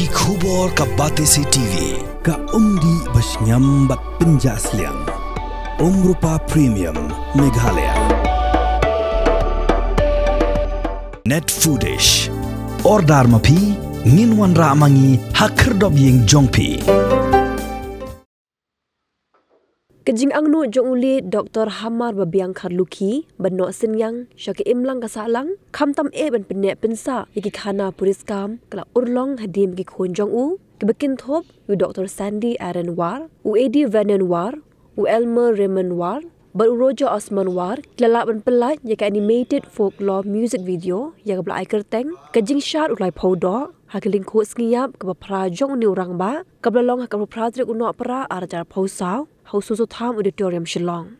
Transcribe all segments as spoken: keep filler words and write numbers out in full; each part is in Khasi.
Khubor ka Batesi T V, ka umdih ba shngiam bad pynjah sliang. Umrupa Premium, Meghalaya. Net Foodish. Order ma phi, ngin wanrah ma ngi ha khyrdop ïing jong phi. Ka jingangnud jong u late Doctor Hamar Babiang Kharlukhi ban noh synñiang sha ka imlang ka sahlang, khamtam eh ban pynneh pynsah ïa ki khana puriskam, ka la urlong hadien ba ki khun jong u, kiba kynthup ïa u Doctor Sandy Aaron War, u Eddie Vernon War, u Elmer Raymond War bad u Roger Osman War, ki la lah ban pyllait ïa ka animated folklore music video ïa kaba la ai kyrteng Ka Jingshad U Laiphew Doh, ha ka lyngkhuh sngi ïap kaba phra jong une u rangbah, kaba la long ha ka phra tarik u Nohprah ar hajar arphew saw, ha u Soso Tham Auditorium, Shillong.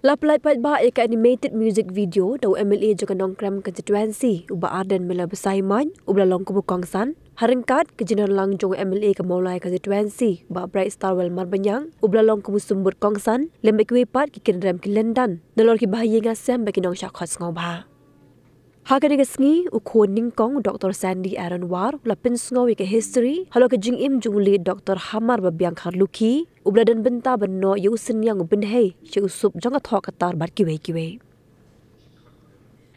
La pyllait paidbah ïa ka animated music video da u M L A jong ka Nongkrem Constituency, u Bah Ardent Miller Basaiawmoit, uba la long kum u kongsan, ha ryngkat ka jingdon lang jong u M L A ka Mawlai Constituency, u Bah Brightstarwell Marbaniang, uba la long kum u symbud kongsan, lem bad kiwei pat ki kynrem ki lyndan nalor ki bahaïing hasem bad ki nongshah khot sngewbha. Ha kane ka sngi, u khun nyngkong, u Doctor Sandy Aaron War, u la pynsngew ïa ka history halor ka jingim jong u late Doctor Hamar Babiang Kharlukhi, uba la don bynta ban noh ïa u synñiang u bynhei sha u sup jong ka thoh ka tar bad kiwei kiwei.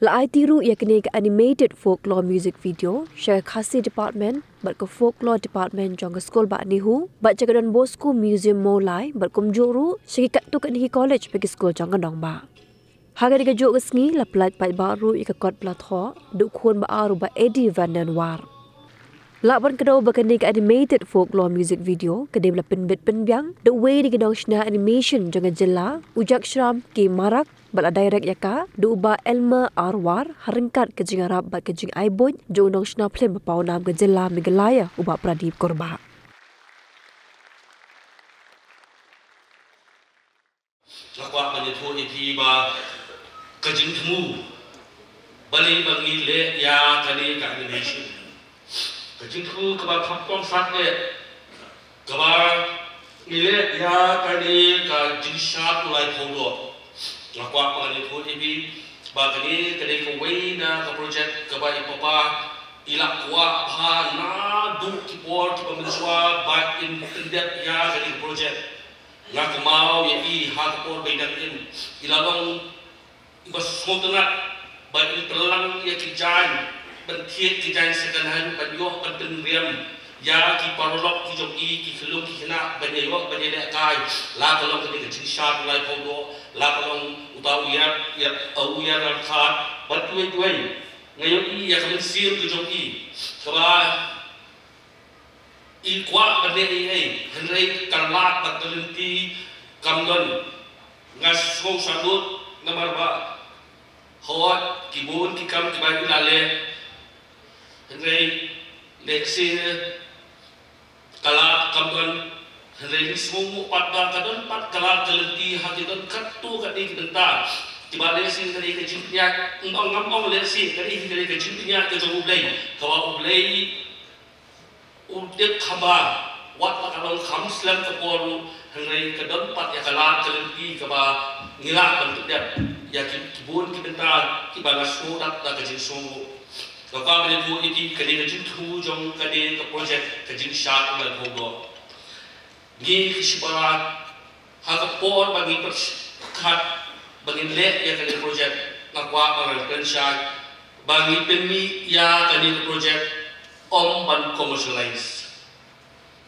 La aiti ruh ïa kane ka animated folklore music video sha ka Khasi Department bad ka Folklore Department jong ka skul Bah NEHU, bad sha ka Don Bosco Museum Mawlai, bad kumjuh ruh sha ki katto katne ki college bad ki skul jong ka nongbah. Ha kane kajuh ka sngi la pyllait paidbah ruh ïa ka kot ba la thoh da u khun ba ar, u Bah Eddie Vernon War. Lah ban kdew ba kane ka animated folklore music video ka dei ba la pynbit pynbiang da uwei na ki nongshna animation jong ka jylla, u Jackshram K Marak, bad la direct ïa ka da u Bah Elmer R War, ha ryngkat ka jingïarap bad ka jingaibuit jong u nongshna phlim ba pawnam ka jylla Meghalaya, u Bah Pradip Kurbah. Nga kwah ban ïathuh ïa phi ba ka jingthmu balei ba ngi leh ïa kane ka animation. Ka jingthmu kaba kham kongsan eh kaba ngi leh ïa kane ka jingshad u laiphew doh. Nga kwah ban ïathuh ïa phi ba kane ka dei kawei na ka project kaba i papa i la kwah bha naduh ki por kiba mynshuwa ba in pyndep ïa kane ka project. Nga kynmaw ïa i ha ka por ba i dang im, i la long iba sngewtynnat ba in pynlang ïa ki jaiñ, ban thied ki jaiñ second hand, ban ïoh ban pynriam ïa ki paralok ki jong i, ki khyllung ki khynnah, ban ïa ïoh ban ïa lehkai. La ka long kane ka jingshad u laiphew doh, la ka long uta u ïar, ïar, u ïar ryngkat, bad kiwei kiwei. Nga ïohi ïa ka mynsiem ka jong i kaba i kwah ban leh ei ei, hynrei ka lad bad ka lynti kam don. Nga sngew saduh namar ba hooid ki bun ki kam kiba i la leh, hynrei lehse ka lad kam don. Hynrei ngi sngewnguh pat ba ka don pat ka lad ka lynti ha ki don katto katne ki bynta kiba lehse ka dei ka jingpynïaid, ngam ong, ngam ong lehse, ka dei ka dei ka jingpynïaid ka jong U Blei, kaba U Blei u tip kham bha, wat la ka long kham slem ka por ruh, hynrei ka don pat ïa ka lad ka lynti kaba ngi lah ban pyndep ïa ki, ki bun ki bynta kiba la shu dap da ka jingsngewnguh. Nga kwah ban ïathuh ïa phi kane ka jingthmu jong kane ka project Ka Jingshad U Laiphew Doh. Ngi ki shipara ha ka por ba ngi pyrkhat ba ngin leh ïa kane ka project, nga kwah ba ngan kren shai ba ngi pynmih ïa kane ka project ym ban commercialize.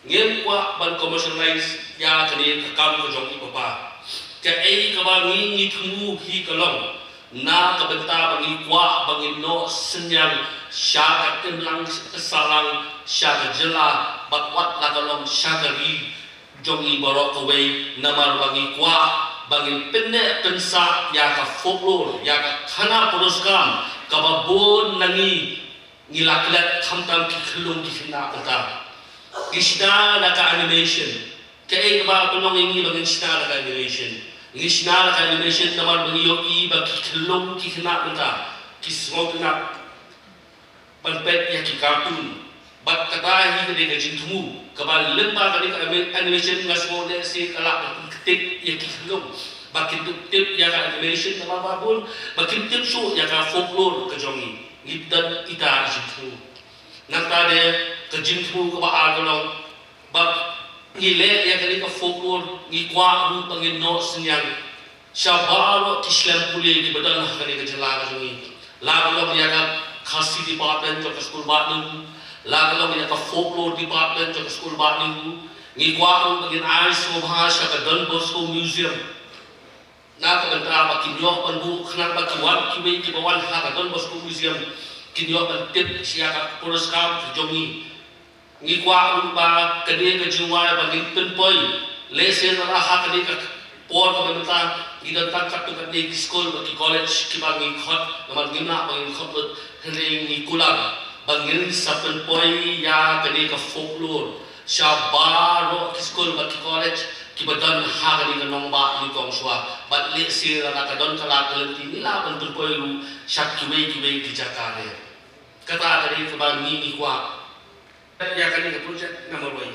Ngim kwah ban commercialize ïa kane ka kam ka jong i papa. Kaei kaba ngi ngi thmu hi ka long na ka bynta ba ngi kwah ba ngin noh synñiang sha ka imlang ka sahlang, sha ka jylla, bad wat la ka long sha ka ri jong ngi baroh kawei, namar ba ngi kwah ba ngin pynneh pynsah ïa ka folklore, ïa ka khana puriskam kaba bun na ngi ngi la klet, khamtam ki khyllung ki khynnah mynta. Ngi shna da ka animation. Kaei kaba pynlong ïa ngi ba ngin shna da ka animation? Ngi shna da ka animation namar ba ngi ïohi ba ki khyllung ki khynnah mynta ki sngewtynnat ban peit ïa ki cartoon. Bad kata hi ka dei ka jingthmu kaba lyngba kane ka anima-, animation nga sngew lehse ka lah ban pynkynthih ïa ki khyllung ba kin tip ïa ka animation namar ba bun ba kim tip shuh ïa ka folklore ka jong ngi. Ngi don ita i jingthmu. Nangta de Ka jingthmu kaba ar ka long ba ngi leh ïa kane ka folklore, ngi kwah ruh ba ngin noh synñiang sha baroh ki shlem pule kiba don ha kane ka jylla ka jong ngi. La ka long ïa ka Khasi department jong ka skul Bah Nehru, la ka long ïa ka folklore department jong ka skul Bah Nehru. Ngi kwah ruh ba ngin ai sngewbha sha ka Don Bosco Museum na ka bynta ba kin ïoh ban buh khnang ba ki wan kiwei kiba wan ha ka Don Bosco Museum kin ïoh ban tip ïa ka puriskam ka jong ngi. Ngi kwah ruh ba kane ka jingwai ba ngin pynpoi, lehse lada ha kane ka por kaba mynta ngi don tang katto katne ki skul bad ki college kiba ngi khot, namar ngim lah ba ngin khot lut, hynrei ngi kular ba ngin sa pynpoi ïa kane ka folklore sha baroh ki skul bad ki college kiba don ha kane ka nongbah nyngkong shuwa. Bad lehse lada ka don ka lad ka lynti ngi lah ban pynpoi ruh sha kiwei kiwei ki jaka re. Kata ka dei kaba ngi ngi kwah. Ïa kane ka project nga marwei.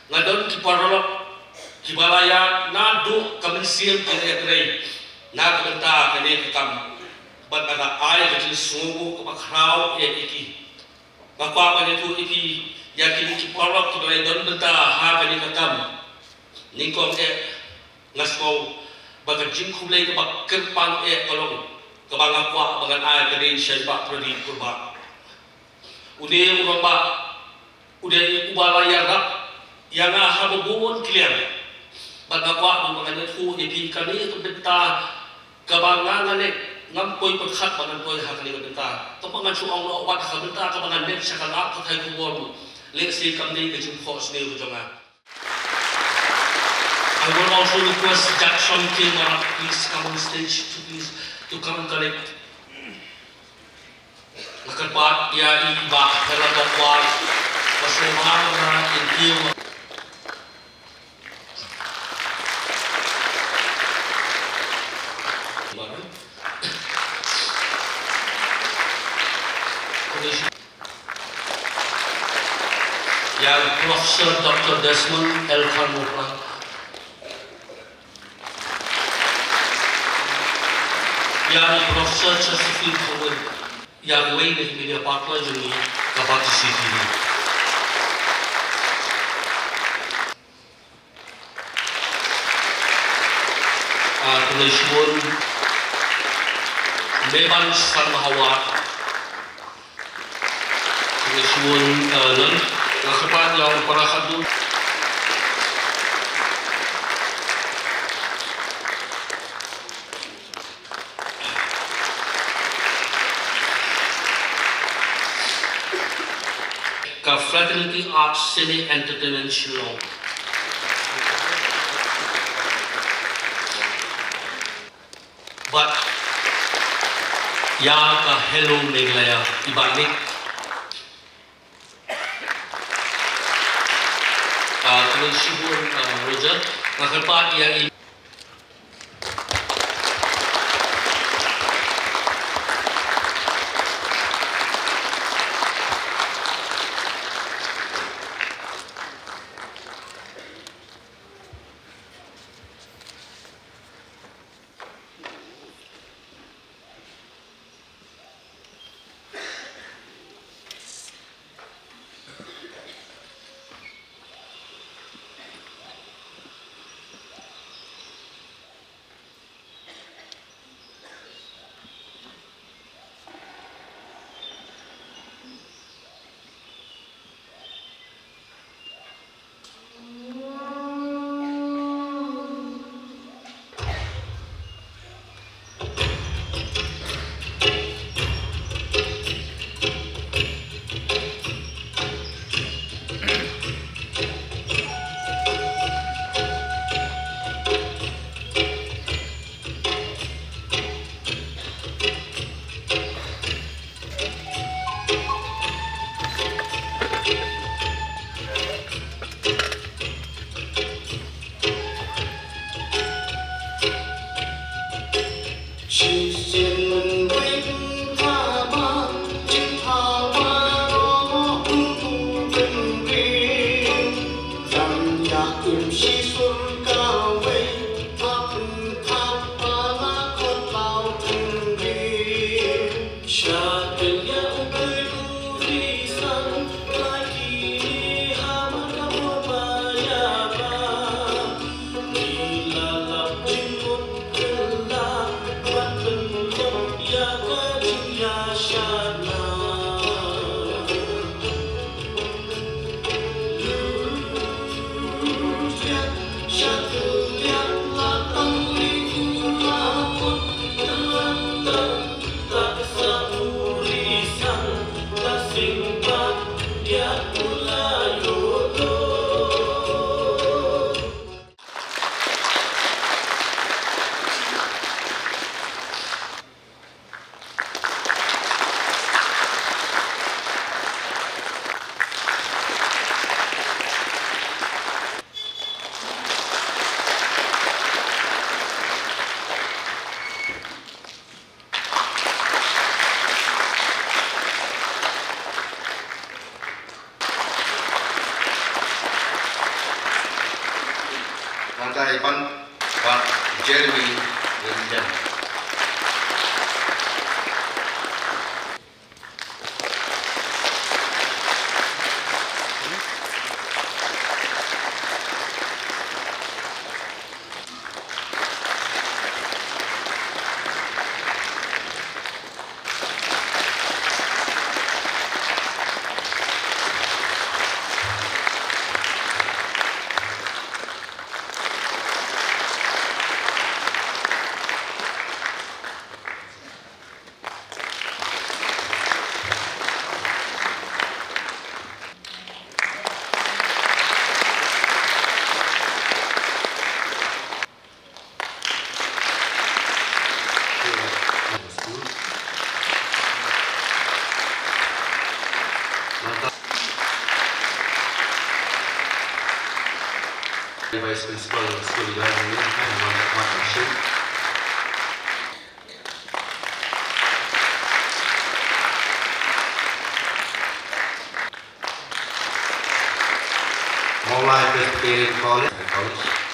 Nga don ki paralok kiba la ïa naduh ka mynsiem ki la ïatrei na ka bynta kane ka kam. Bad nga da ai ka jingsngewnguh kaba khraw ïa ki. Nga kwah ban ïathuh ïa ki, ïa kine ki paralok kiba la ïa don bynta ha kane ka kam. Nyngkong eh nga sngew ba ka jingkhublei kaba kyrpang eh ka long kaba nga kwah ba ngan ai ka dei sha i Bah Pradip Kurbah. Une u rangbah, u dei uba la ïarap ïa nga ha ba bun ki liang. Bad nga kwah ba ngan ïathuh ïa phi kane ka bynta kaba nga nga leh, ngam poi pyrkhat ba ngan poi ha kane ka bynta. Tang ba ngan shu ong noh wat ha ka bynta kaba ngan leh sha ka lad pathai khubor. Lehse kam dei ka jingphohsniew ka jong nga. I will also request Jackson K Marak, please come on stage to please to come and collect. Nga kyrpad ïa i Bah Hela Bok War, ba sngewbha ïa i kiew. Ïa i Professor Doctor Desmond L Kharmukla. Ïa i Professor Josephine Kharwin. Ïa uwei na ki media partner jong ngi ka Baptist City. Ah, khublei shibun. Meban San Mahawar. Khublei shibun, ah, Lon. Nga kyrpad ïa u para khadduh. Ka Fraternity Arts Cine Entertainment Shillong. Bad ïa ka Hello Meghalaya, i Bah Nick. Ah, khublei shibun, ah, Roger. Nga kyrpad ïa i Nangta i pan bad Jeremy William. Vice Principal School Library, Muhammad Rashid. Mawlai Presbyterian College, College.